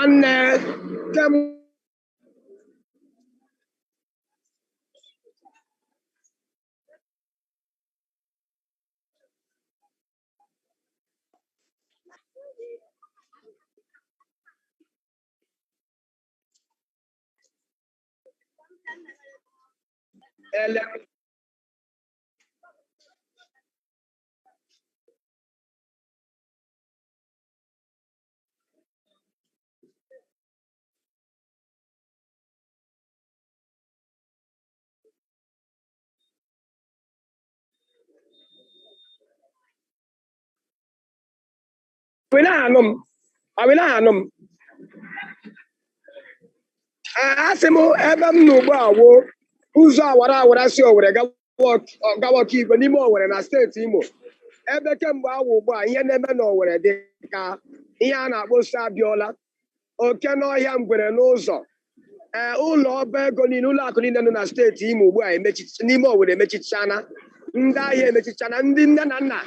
Nwanne, kemgbe ele anụ m, ọ bụ na-anụ m? Ee, asị m, ebe m nọ ugbu a wo ụzọ awara awara si Owere gawa Ọkigwe n'ime Owere na steeti Imo, ebe kemgbe awa ugbu a ihe na-eme n'Owere dị ka ihe a na-akpọ ose abịọla oke n'ọhịa, ngwere n'ụzọ. Ee, ụlọ ọba ego niile, ụlọ akụ niile nọ na steeti Imo ugbu a emechicha, n'ime Owere emechichana, ndị ahịa emechichana, ndị nne na nna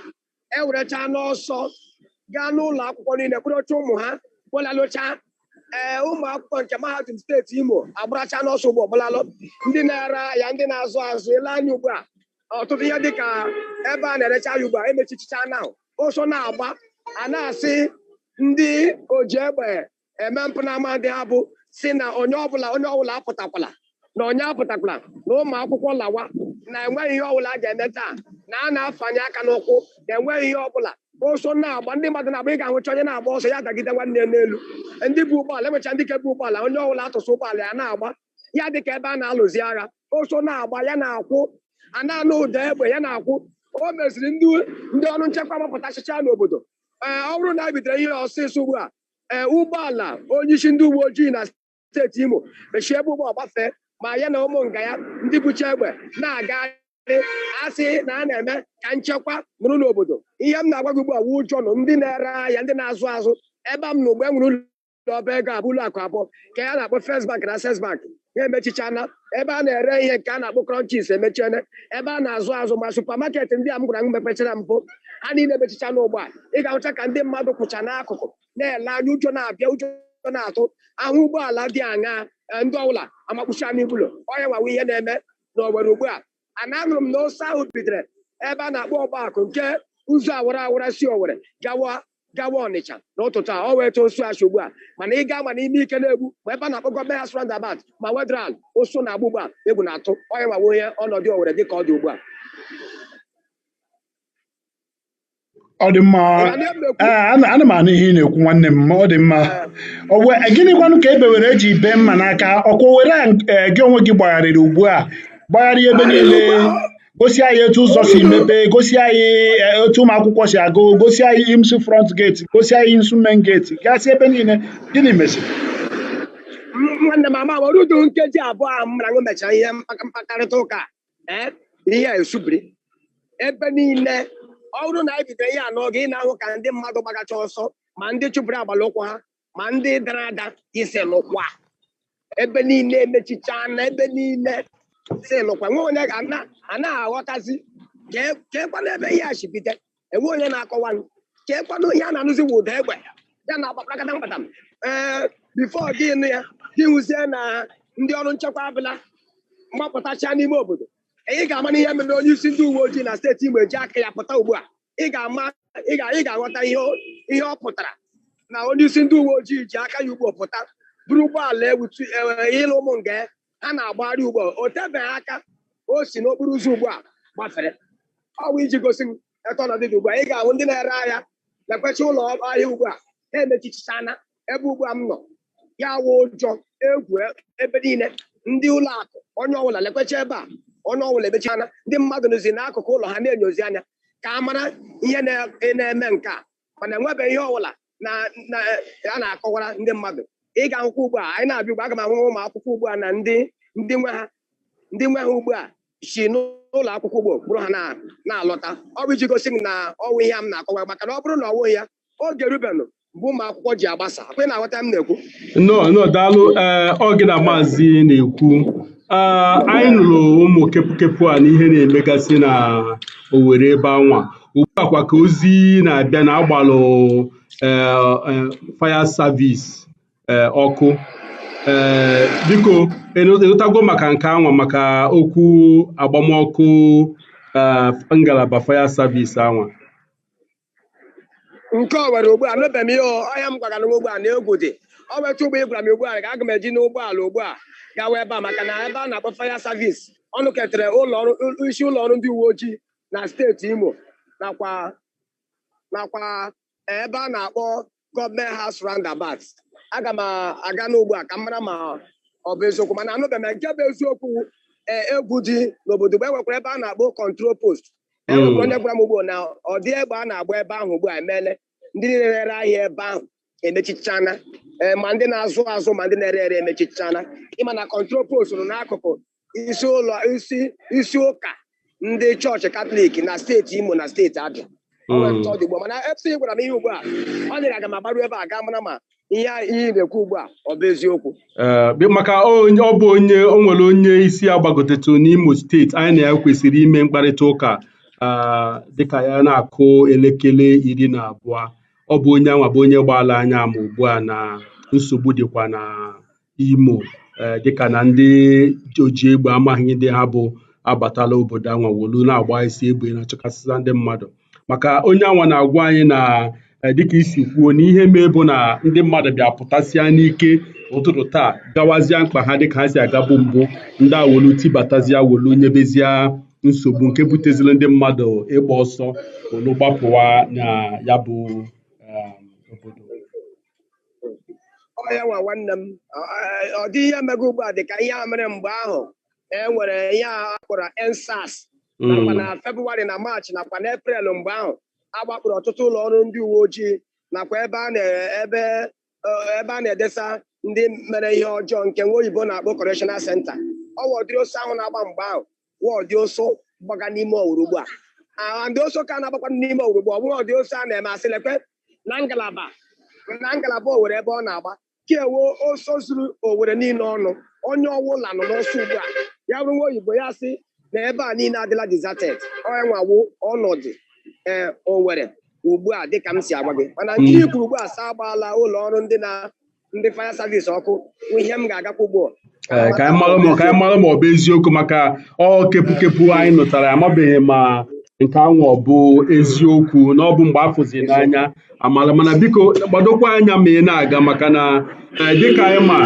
ewerecha n'ọsọ gaa n'ụlọ akwụkwọ niile kpụrụcha ụmụ ha kpọlalụcha. Ee, ụmụ akwụkwọ nke mahadum steeti Imo agbaracha n'ọsọ ugbu ọgbalalụ, ndị na-ere ahịa, ndị na-azụ azụ, ile anya ugbu a, ọtụtụ ihe dịka ebe a na-erecha ya ugbu a emechichicha na ụsọ na-agba. A na-asị ndị oji egbe eme mpụ na ama ndị ha bụ si na onye ọbụla apụtakwala, na onye apụtakwala, na ụmụ akwụkwọ lawa, na enweghị ihe ọbụla a ga-eme taa, na a na-afanye aka n'ụkwụ, na enweghị ihe ọbụla. Ọsọ na-agba, ndị mmadụ na-agba, ị ga-ahụcha onye na-agba ọsọ ya dagide nwanne ya n'elu. Ndị bụ ụgbọala enwecha, ndị ke bụ ụgbọala, onye ọbụla atụsụ ụgbọala ya na-agba ya dịka ebe a na-alụzi agha. Ọsọ na-agba, ya na-akwụ, a na-anụ ụda egbe ya na-akwụ. O meziri ndị ọrụ nchekwa mapụtachicha n'obodo. Ee, ọ bụrụ na e bidoro ihe ọsịsọ ugbu a, ee, ụgbọala onyeisi ndị uwe ojii na steeti Imo mechie ebe ụgbọ gbafee, ma ya na ụmụ nga ya ndị bucha egbe na-agagharị, asị na a na-eme ka nchekwa nụrụ n'obodo. Ihe m na-agwa gị ugbu a wụ ụjọ nọ ndị na-ere ahịa, ndị na-azụ azụ. Ebe m na ugbo e nwere ụlọ ọba ego abụọ, ụlọ akụ abụọ ka ya na-akpọ First Bank na Access Bank, ha emechichana. Ebe a na-ere ihe nke a na-akpọ Crunchies emechiene. Ebe a na-azụ azụ, ma supermarket ndị a m gwara m mepechara mbụ, ha niile emechicha n'ụgbọ a. Ị ga-ahụcha ka ndị mmadụ kwụcha n'akụkụ na-ele anya, ụjọ na-abịa, ụjọ na-atụ ahụ. Ụgbọala dị aṅaa, ndị ọbụla amakpucha n'ibụlọ ọnya nwawa. Ihe na-eme n'Owere ugbu a, a na-anụrụ m na ose ahụ bidoro ebe a na-akpọ Ọgbakụ nke ụzọ awara awara si Owere gawa Ọnịcha n'ụtụtụ a. Ọ wee too osu achị ugbu a, mana ị gaa ma n'ime ike na-egbu, ma ebe a na-akpọ Government House roundabout, ma Wetheral, ụsụ na-agba ugbu a, egwu na-atụ onye nwawa. Onye ọnọdụ Owere dị ka ọ dị ugbu a. Ọ dị mma. Ị ga na-ekwu? Ee, ana m anụ ihe ị na-ekwu, nwanne m, ọ dị mma. Ee. O gịnịkwanụ ka ebe were eji bee mma n'aka ọkwa were a, gị onwe gị gbagharịrị ugbu a, gbagharị ebe niile, gosi anyị etu ụzọ si mepee, gosi anyị otu ụmụ akwụkwọ si agụ, gosi anyị IMSU front gate, gosi anyị IMSU main gate, gasị ebe niile, gịnị mesịrị? Nwanne m, ama were udu nkeji 2 ahụ m na mechara ihe mkparịta ụka a, ee, ihe a esubiri ebe niile. Ọ bụrụ na anyị bidoro ihe a n'oge, ị na-ahụ ka ndị mmadụ gbagacha ọsọ, ma ndị chụpụrụ agbala ụkwụ ha, ma ndị dara ada isi n'ụkwa. Ebe niile emechicha na ebe niile si n'ụkwa. Nwe onye anaghị aghọtazi ka ekwana ebe ihe a si bido. Enwe onye na-akọwa ka ekwanụ ihe a na-anụzi wụ ụda egbe ya na agbakpakata mkpata. Ee, before gị nụ ya, gị hụzie na ndị ọrụ nchekwa abụla mgbapụtacha n'ime obodo. Ị ga-ama na ihe mere onye isi ndị uwe ojii na steeti Imo eji aka ya pụta ugbu a. Ị ga-ama, ị ga-aghọta ihe ọ pụtara na onye isi ndị uwe ojii ji aka ya ugbu a pụta, buru ụgbọala ewutu ịlụ ụmụ nga ha na-agbagharị ugbu a. O tebeghị aka o si n'okporo ụzọ ugbu a gbafere. Ọ bụ iji gosi m etu ọnọdụ dị ugbu a. Ị ga-ahụ ndị na-ere ahịa na-ekwechi ụlọ ahịa ugbu a, ha emechichana ebe ugbu a m nọ. Ya wụ ụjọ, egwu ebe niile. Ndị ụlọ akụ, onye ọbụla lekwecha ebe a, onye ọbụla emechiana. Ndị mmadụ nọzi n'akụkụ ụlọ ha na-enyozi anya ka a mara ihe na-eme nke a, mana enwebeghị ihe ọbụla na a na-akọwara ndị mmadụ. Ị ga-ahụkwa ugbu a anyị na-abịa ugbu a, aga m ahụ ụmụ akwụkwọ ugbu a na ndị nwe ha ugbu a si n'ụlọ akwụkwọ ugbo bụrụ ha na-alọta. Ọ bụ iji gosi m na ọwụ ihe a m na-akọwa, maka na ọ bụrụ na ọ wụghị ya, oge erubenụ mgbe ụmụ akwụkwọ ji agbasa akwa. Ị na-aghọta m na-ekwu? Nnọọ, nnọọ, daalụ. Ee, ọ gị na maazị na-ekwu. Ee, anyị nụrụ ụmụ kepụkepụ a na ihe na-emegasị na Owerri ebe anwa ugbu a kwa ka ozi na-abịa na agbalụ ee fire service. ọkụ. Ee, biko, ịnụtago maka nke anwa, maka okwu agbamọkụ ngalaba fire service anwa? Nke Owere ugbu a, anụbeghị m ihe ọhịa m gwara m ugbu a na egwu dị. Ọ weta ugbo ị gwara m ugbu a ga aga m eji n'ụgbọala ugbu a gawa ebe a, maka na ebe a na-akpọ fire service ọnụ ketere ụlọ ọrụ isi ụlọ ọrụ ndị uwe ojii na steeti Imo, nakwa ebe a na-akpọ Government House roundabout. Aga m aga n'ugbu a ka m mara ma ọ bụ eziokwu, mana anụbeghị m. Nke bụ eziokwu, ee, egwu dị n'obodo. Ugbu e nwekwara ebe a na-akpọ control post. E nwekwara onye gwara m ugbu a na ọ dị egbe a na-agba ebe ahụ ugbu a emeele ndị niile na-ere ahịa ebe ahụ emechichana. Ee, ma ndị na-azụ azụ ma ndị na-ere ere emechichana. Ịma na control post nọ n'akụkụ isi ụlọ isi ụka ndị chọọchị Katọlik na steeti Imo na steeti Abịa. Ọ nwere ọ dị ugbu a, mana FC gwara m ihe ugbu a ọ dịrị, aga m agbaru ebe a gaa mara ma ihe ị na-ekwu ugbu a ọ bụ eziokwu. Ee, maka onye ọ bụ onye o nwere onye isi agbagotetụ n'Imo steeti anyị na ya kwesịrị ime mkparịta ụka dịka ya na-akụ elekere 12. Ọ bụ onye anwa bụ onye gbaala anya ama ugbu a na nsogbu dịkwa na Imo, dịka na ndị oji egbe amaghị ndị ha bụ abatala obodo anwa wolu na-agba isi egbe na-achọkasịsa ndị mmadụ. Maka onye anwa na-agwa anyị na dịka isi kwuo na ihe mee bụ na ndị mmadụ bịa pụtasịa n'ike ụtụtụ taa gawazịa mkpa ha dịka ha si agabu mbụ, ndị awolu tibatazịa wolu nyebezie nsogbu nke butezili ndị mmadụ ịgba ọsọ wolu gbapụwa na ya bụ obodo. Ọ ya nwa nwanne m, ọ dị ihe mego ugbu a dị ka ihe a mere mgbe ahụ e nwere ihe a kpọrọ EndSARS, nakwa na Febụwarị na Maachị nakwa na Eprel, mgbe ahụ a gbakpụrụ ọtụtụ ụlọ ọrụ ndị uwe ojii nakwa ebe a na ebe ebe a na-edesa ndị mere ihe ọjọọ nke nwa oyibo na-akpọ correctional center. Ọ wọdịrị ọsọ ahụ na-agba mgbe ahụ, wọdị ọsọ gbaga n'ime Owere ugbu a. Ndị ọsọ ka na-agbakwa n'ime Owere ugbu a, ọ bụghị ọdị ọsọ a na-eme asị lekwe na ngalaba Owere ebe ọ na-agba kewo ọsọ zuru Owere niile ọnụ. Onye ọwụla nọ n'ọsọ ugbu a. Ya bụrụ nwa oyibo ya sị na ebe a niile adịla deserted. Ọ nwawo ọnọdụ ee Owere ugbu a dịka m si agwa gị. Mana nke i kwuru ugbu a sa agbaala ụlọ ọrụ ndị na ndị fire service ọkụ bụ ihe m ga-agakwa ugbu a. Ee, ka anyị mara ma ọ bụ eziokwu, maka ọ kepukepu anyị nụtara, amabeghị ma nke anwụ ọ bụ eziokwu na ọ bụ mgbe afụzi n'anya amala. Mana biko gbadokwa anya ma ị na-aga, maka na dịka anyị ma,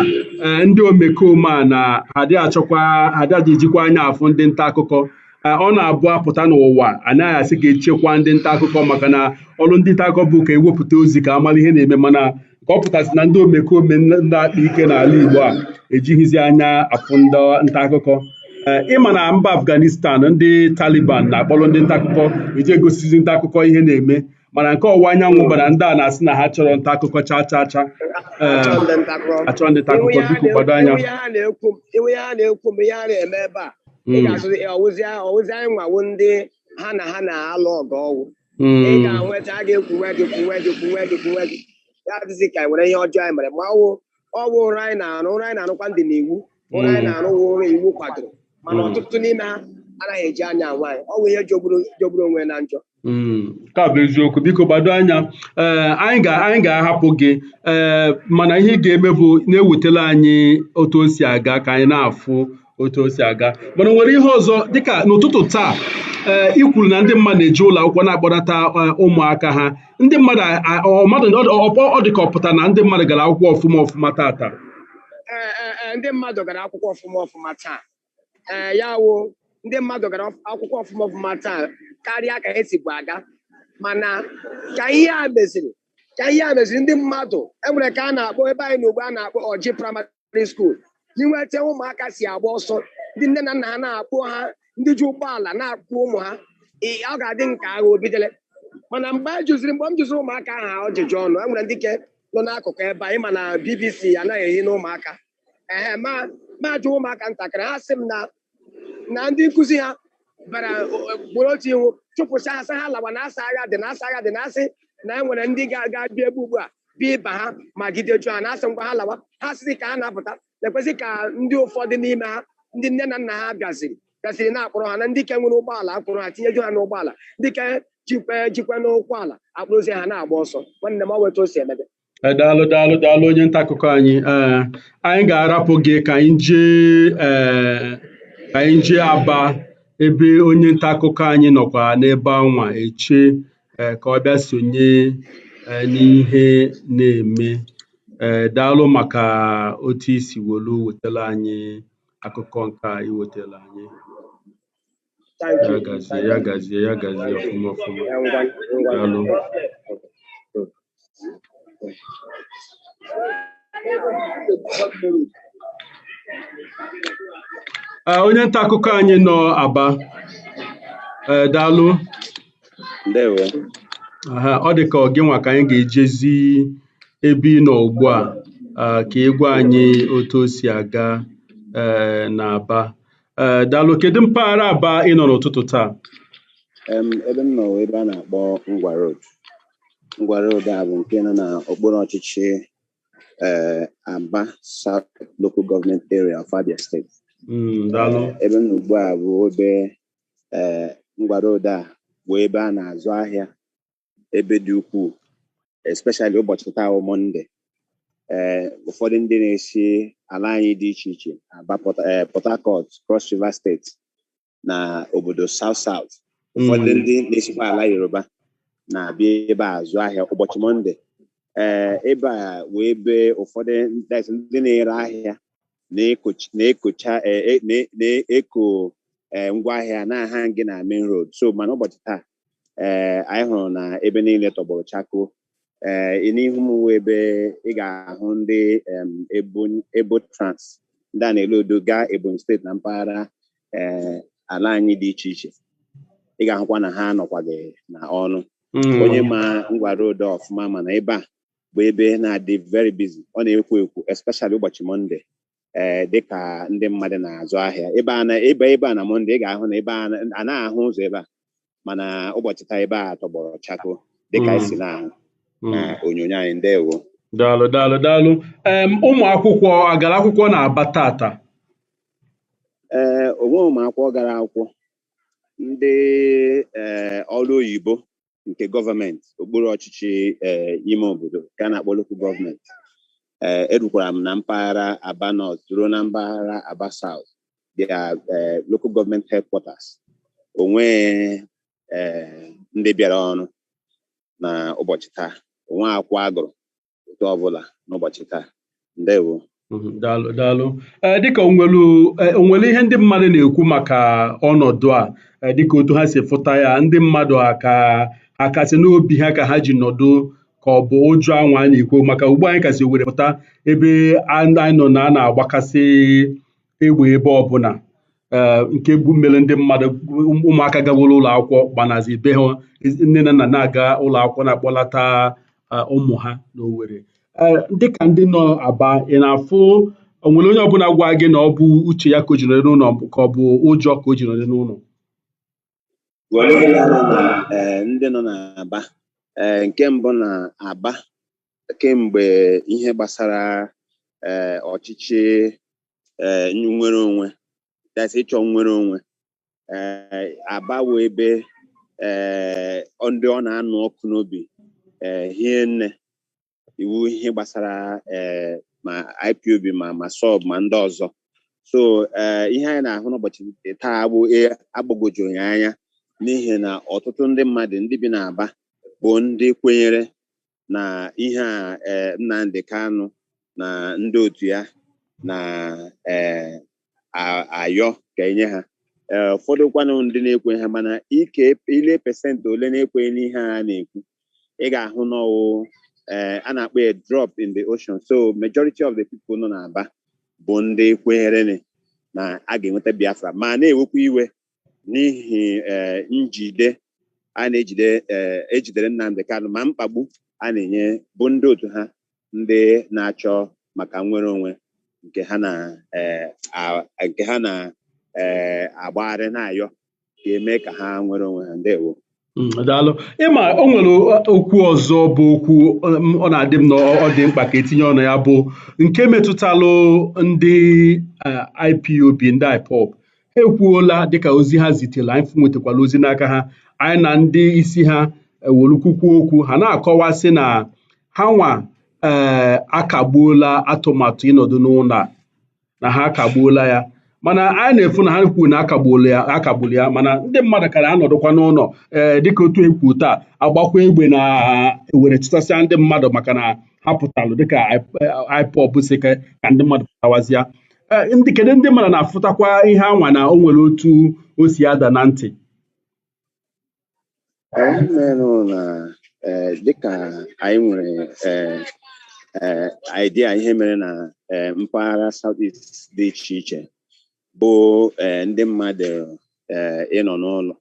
ndị omekome a na adị achọkwa adị ejikwa anya afụ ndị nta akụkọ. Ọ na-abụ apụta n'ụwa anaghị asị ka echekwa ndị nta akụkọ, maka na ọrụ ndị nta akụkọ bụ ka ewepụta ozi ka amara ihe na-eme. Mana ka ọ pụtasị na ndị omekome ndị akpa ike n'ala Igbo a ejighizi anya afụ ndị nta akụkọ. Ịma na mba Afghanistan, ndị Taliban na-akpọrọ ndị nta akụkọ eji egosizi nta akụkọ ihe na-eme. Mana nke ọwụwa anyanwụ bara ndị a na-asị na ha chọrọ nta akụkọ chaa chaa chaa. Achọ ndị nta akụkọ. Achọ ndị nta akụkọ. Biko gbado anya. Iwu ihe ha na-ekwu, iwu ihe ha na-ekwu bụ ihe a na-eme ebe a. Ị ga-asị ọwụzi ọwụzi anyị nwawo ndị ha na ha na-alụ ọgụ ọwụ. Ị ga-enweta a ga-ekwuwe gị, kwuwe gị, kwuwe gị, kwuwe gị, ya adịghị ka nwere ihe ọjọọ anyị mere. Ma ọwụ ụra anyị na-arụ, ụra anyị na-arụkwa ndị n'iwu, ụra anyị na-arụ wụ ụra iwu kwadoro. Mana ọtụtụ n'ime ha anaghị eji anya anwa anyị. Ọ wụ ihe jọgburu onwe na njọ. Nke a bụ eziokwu. Biko gbado anya. Ee, anyị ga-ahapụ gị, ee, mana ihe ị ga-eme bụ na-ewetara anyị otu o si aga ka anyị na-afụ otu o si aga. Mana o nwere ihe ọzọ, dịka n'ụtụtụ taa, ee, ị kwuru na ndị mmadụ na-eji ụlọ akwụkwọ na-akpọnata ụmụaka ha. Ndị mmadụ ọ mmadụ ọ dị ka ọ pụtara na ndị mmadụ gara akwụkwọ ọfụma ọfụma tata? Ee, ndị mmadụ gara akwụkwọ ọfụma ọfụma taa. Ee, ya wụ ndị mmadụ gara akwụkwọ ọfụma ọfụma taa karịa ka esi bụ aga. Mana ka ihe a meziri ndị mmadụ enwere ka a na-akpọ ebe anyị n'ugbo a na-akpọ Ọjị Primary School, inweta ụmụaka si agba ọsọ, ndị nne na nna ha na-akpọ ha, ndị ji ụgbọala na-akpọ ụmụ ha. Ọ ga-adị nke agha obidele. Mana mgbe m jụziri ụmụaka ahụ ajụjụ ọnụ, enwere ndị ke nọ n'akụkụ ebe a. Ịma na BBC anaghị ehi n'ụmụaka. Ehe, ma jụọ ụmụaka ntakịrị, ha sị m na ndị nkụzi ha bara gburu otu iwu chụpụcha ha, sị ha lawa, na asa agha dị, na asa agha dị, na asị na e nwere ndị ga-aga bịa ebe ugbu a bịa ịba ha ma gideju ha, na asị ngwa ha lawa. Ha sịsị ka ha na-apụta na-ekwesị ka ndị ụfọdụ n'ime ha, ndị nne na nna ha bịaziri na-akpọrọ ha, na ndị ke nwere ụgbọala akpọrọ ha tinyeju ha n'ụgbọala, ndị ke jikwe n'ụkwụ ala akpụrụzi ha na-agba ọsọ. Nwanne m, ọ weta o si emebe. Daalụ, daalụ, daalụ, onye nta akụkọ anyị. Ee, anyị ga-arapụ gị ka anyị jee, ee, ka anyị jee Aba, ebe onye nta akụkọ anyị nọkwa n'ebe anwa eche, ee, ka ọ bịa sonye, ee, n'ihe na-eme. Ee, daalụ maka otu isi wolu wetara anyị akụkọ nke a iwetara anyị. Thank Ya you. gazie, ya gazie, ya gazie, ọfụma ọfụma. Ya, ngwa ngwa. Daalụ. Ee, onye nta akụkọ anyị nọ Aba, ee, daalụ. Ndewo. Aha, ọ dị ka ọ gị nwa ka anyị ga-ejezi ebe ị nọ ugbu a, ka ị gwa anyị otu o si aga, ee, n'Aba. Ee, daalụ. Kedu mpaghara Aba ị nọ n'ụtụtụ taa? Ebe m nọ wụ ebe a na-akpọ Ngwa Road. Ngwa Road a bụ nke nọ n'okpuru ọchịchị Aba South Local Government Area of Abia State. Daalụ. Ebe m nọ ugbu a bụ ebe Ngwa Road a bụ ebe a na-azụ ahịa ebe dị ukwuu, especially ụbọchị taa wụ Mọnde. Ụfọdụ ndị na-esi ala anyị dị iche iche, Aba, Port Harcourt, Cross River State na obodo South South, ụfọdụ ndị na-esikwa ala Yoruba na-abịa ebe a azụ ahịa ụbọchị Mọnde. Ee, ebe a wee ebe ụfọdụ ndị na-ere ahịa na-ekocha, na-eko ngwaahịa na-aha gị na main road. So mana ụbọchị taa, ee, anyị hụrụ na ebe niile tọgbọrọ chakoo. Ee, n'ihu m wụ ebe ị ga-ahụ ndị Ebo Trans, ndị a na-elodo gaa Ebonyi Steeti na mpaghara, ee, ala anyị dị iche iche. Ị ga-ahụkwa na ha anọkwaghị na ọnụ. Onye ma Ngwa Road ọfụma mana ebe a bụ ebe na-adị very busy, ọ na-ekwo ekwo, especially ụbọchị Mọnde, ee, dịka ndị mmadụ na-azụ ahịa ebe a na ebe a na Mọnde. Ị ga-ahụ na ebe a a na-ahụ ụzọ ebe a, mana ụbọchị taa ebe a tọgbọrọ chakoo dịka anyị si na-ahụ na onyonyo anyị. Ndewo. Daalụ, daalụ, daalụ. Ụmụ akwụkwọ agara akwụkwọ na-aba tata? Ee, onwe ụmụ akwụkwọ gara akwụkwọ. Ndị, ee, ọrụ oyibo nke gọọmenti okpuru ọchịchị, ee, ime obodo nke a na-akpọ local government, ee, erukwara m na mpaghara Aba North ruo na mpaghara Aba South, their, ee, local government headquarters, onwe, ee, ndị bịara ọrụ na ụbọchị taa. Onwe akwụkwọ agụrụ otu ọbụla n'ụbọchị taa. Ndewo. Daalụ, daalụ. Ee, dịka onwelu ihe ndị mmadụ na-ekwu maka ọnọdụ a, dịka otu ha si fụta ya, ndị mmadụ aka ha kasị n'obi ha ka ha ji nọdụ, ka ọ bụ ụjọ anwa a na-ekwu maka ugbu anyị kasị were pụta ebe anyị nọ na a na-agbakasị egbe ebe ọbụla, ee, nke bụ mere ndị mmadụ, ụmụaka gaworo ụlọ akwụkwọ gbanazi be ha, nne na nna na-aga ụlọ akwụkwọ na-akpọlata ụmụ ha n'Owerri. Ee, dịka ndị nọ Aba, ị na-afụ o nwere onye ọbụla gwa gị na ọ bụ uche ya ka o ji nọrọ n'ụlọ, ka ọ bụ ụjọ ka o ji nọrọ n'ụlọ? Were ile anya na, ee, ndị nọ n'Aba, ee, nke mbụ na Aba kemgbe ihe gbasara, ee, ọchịchị, ee, nnwere onwe, that's ịchọ nnwere onwe, ee, Aba wụ ebe, ee, ndị ọ na-anụ ọkụ n'obi, ee, hie nne iwu ihe gbasara, ee, ma IPOB ma SOB ma ndị ọzọ. So, ee, ihe anyị na-ahụ n'ụbọchị taa bụ agbagwojuru ya anya, n'ihi na ọtụtụ ndị mmadụ ndị bi n'Aba bụ ndị kwenyere na ihe a, ee, Nnamdi Kanu na ndị otu ya na, ee, ayọ ka enye ha. Ee, ụfọdụ kwanụ ndị na-ekwe ha, mana ike ile percent ole na-ekwenye n'ihe a na-ekwu, ị ga-ahụ n'ọwụ, ee, a na-akpọ ya drop in the ocean. So majority of the people nọ n'Aba bụ ndị kwenyere na a ga-enweta Biafra, ma na-ewekwa iwe n'ihi, ee, njide a na-ejide, ee, ejidere Nnamdi Kanu, ma mkpagbu a na-enye bụ ndị otu ha, ndị na-achọ maka nnwere onwe nke ha na, ee, nke ha na, ee, agbagharị na-ayọ ka eme ka ha nwere onwe ha. Ndewo. Daalụ. Ịma o nwere okwu ọzọ bụ okwu ọ na-adị m na ọ dị mkpa ka etinye ọnụ ya, bụ nke metụtalụ ndị IPOB, ndị IPOB. Ha ekwuola dịka ozi ha zitere anyị, nwetakwala ozi n'aka ha, anyị na ndị isi ha ewolukwukwu okwu, ha na-akọwa sị na ha nwa Ee, akagbuola atụmatụ ịnọdụ n'ụlọ a, na ha akagbuola ya, mana anyị na-efu na ha kwuru na akagbuola ya, akagburu ya, mana ndị mmadụ ka na-anọdụkwa n'ụlọ. Ee, dịka otu ekwu taa, agbakwa egbe na were chụtasịa ndị mmadụ maka na ha pụtalụ dịka IPOB si ka ndị mmadụ pụtawazịa. Ee, ndị kedu ndị mmadụ na-afụtakwa ihe anwa na o nwere otu o si ada na ntị? Ihe merenụ na dịka anyị nwere idea ihe mere na mpaghara South East dị iche iche bụ ndị mmadụ ịnọ n'ụlọ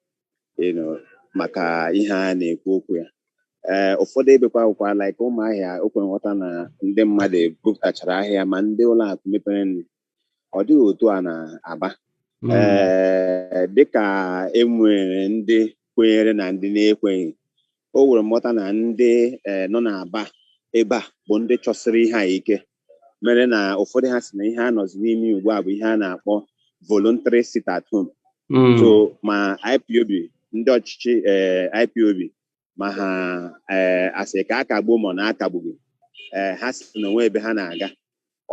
maka ihe a na-ekwu okwu ya. Ụfọdụ ebekwa akwụkwọ like Ụmụahịa, o kwere nghọta na ndị mmadụ ebupụtachara ahịa, ma ndị ụlọ akụ mepere nri. Ọ dịghị otu a na Aba. Dịka e nwere ndị kwenyere na ndị na-ekweghị, o were nghọta na ndị nọ n'Aba ebe a bụ ndị chọsiri ihe a ike, mere na ụfọdụ ha si na ihe a nọzi n'ime ugbu a bụ ihe a na-akpọ voluntary sit at home. So ma IPOB, ndị ọchịchị IPOB, ma ha asị ka akagbuo ma ọ na-akagbughị, ha si na onwe ebe ha na-aga.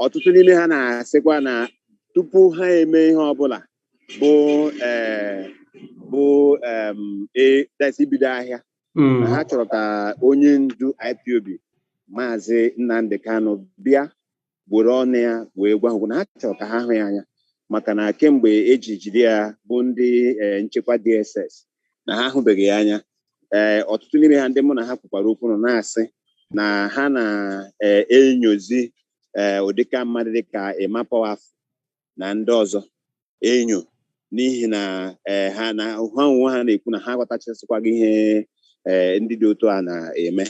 Ọtụtụ n'ime ha na-asịkwa na tupu ha eme ihe ọbụla bụ bụ that's ibido ahịa, na ha chọrọ ka onye ndu IPOB, Maazị Nnamdi Kanu, bịa were ọnụ ya wee gwa ha okwu, na ha chọrọ ka ha hụ ya anya, maka na kemgbe eji jide ya bụ ndị nchekwa DSS na ha ahụbeghị ya anya. Ọtụtụ n'ime ha, ndị mụ na ha kwukwara okwu, nọ na-asị na ha na-enyozi ụdịka mmadụ dịka Emma Powerful na ndị ọzọ enyo, n'ihi na ha na ha onwe ha na-ekwu na ha aghọtachasịkwaghị ihe ndị dị otu a na-eme.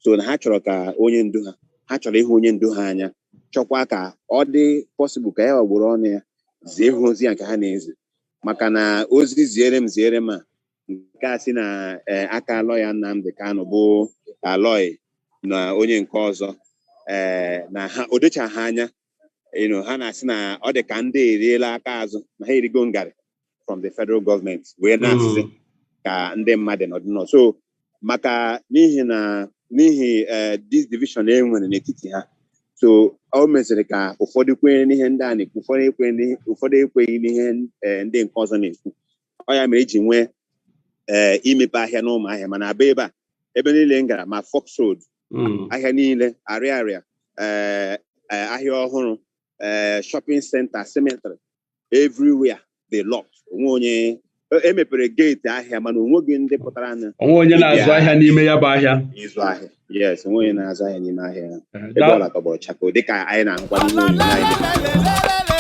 So na ha chọrọ ka onye ndu ha, ha chọrọ ịhụ onye ndu ha anya, chọkwa ka ọ dị possible ka ya gbagburu ọnụ ya zie ha ozi ya nke ha na-ezi, maka na ozi ziere m ziere m a nke a si na aka lọya Nnamdi Kanu bụ Aloy na onye nke ọzọ, na ha o dochaghị ha anya. Ha na-asị na ọ dị ka ndị eriela aka azụ, na ha erigo ngarị from the federal government wee na-asịsị ka ndị mmadụ nọdụ nọ. So maka n'ihi na n'ihi this division e nwere n'etiti ha, so o meziri ka ụfọdụ kwenyere n'ihe ndị a na-ekwu, ụfọdụ ekweghị n'ihe ndị nke ọzọ na-ekwu. Ọ ya mere eji nwee imepe ahịa na Ụmụahịa, mana Aba ebe a, ebe niile m gara, ma Fox Road, ahịa niile, Arịarịa, ahịa ọhụrụ, shopping center, cemetery, everywhere dey locked. Onwe onye emepere gate ahịa, mana onweghị ndị pụtara na onwe onye na-azụ ahịa n'ime ya bụ ahịa. Ịzụ ahịa, yes, onwe onye na-azụ ahịa n'ime ahịa. Ebe ọla tọgbọrọ chakoo, dịka anyị na-ahụkwa n'ihe onyonyo anyị.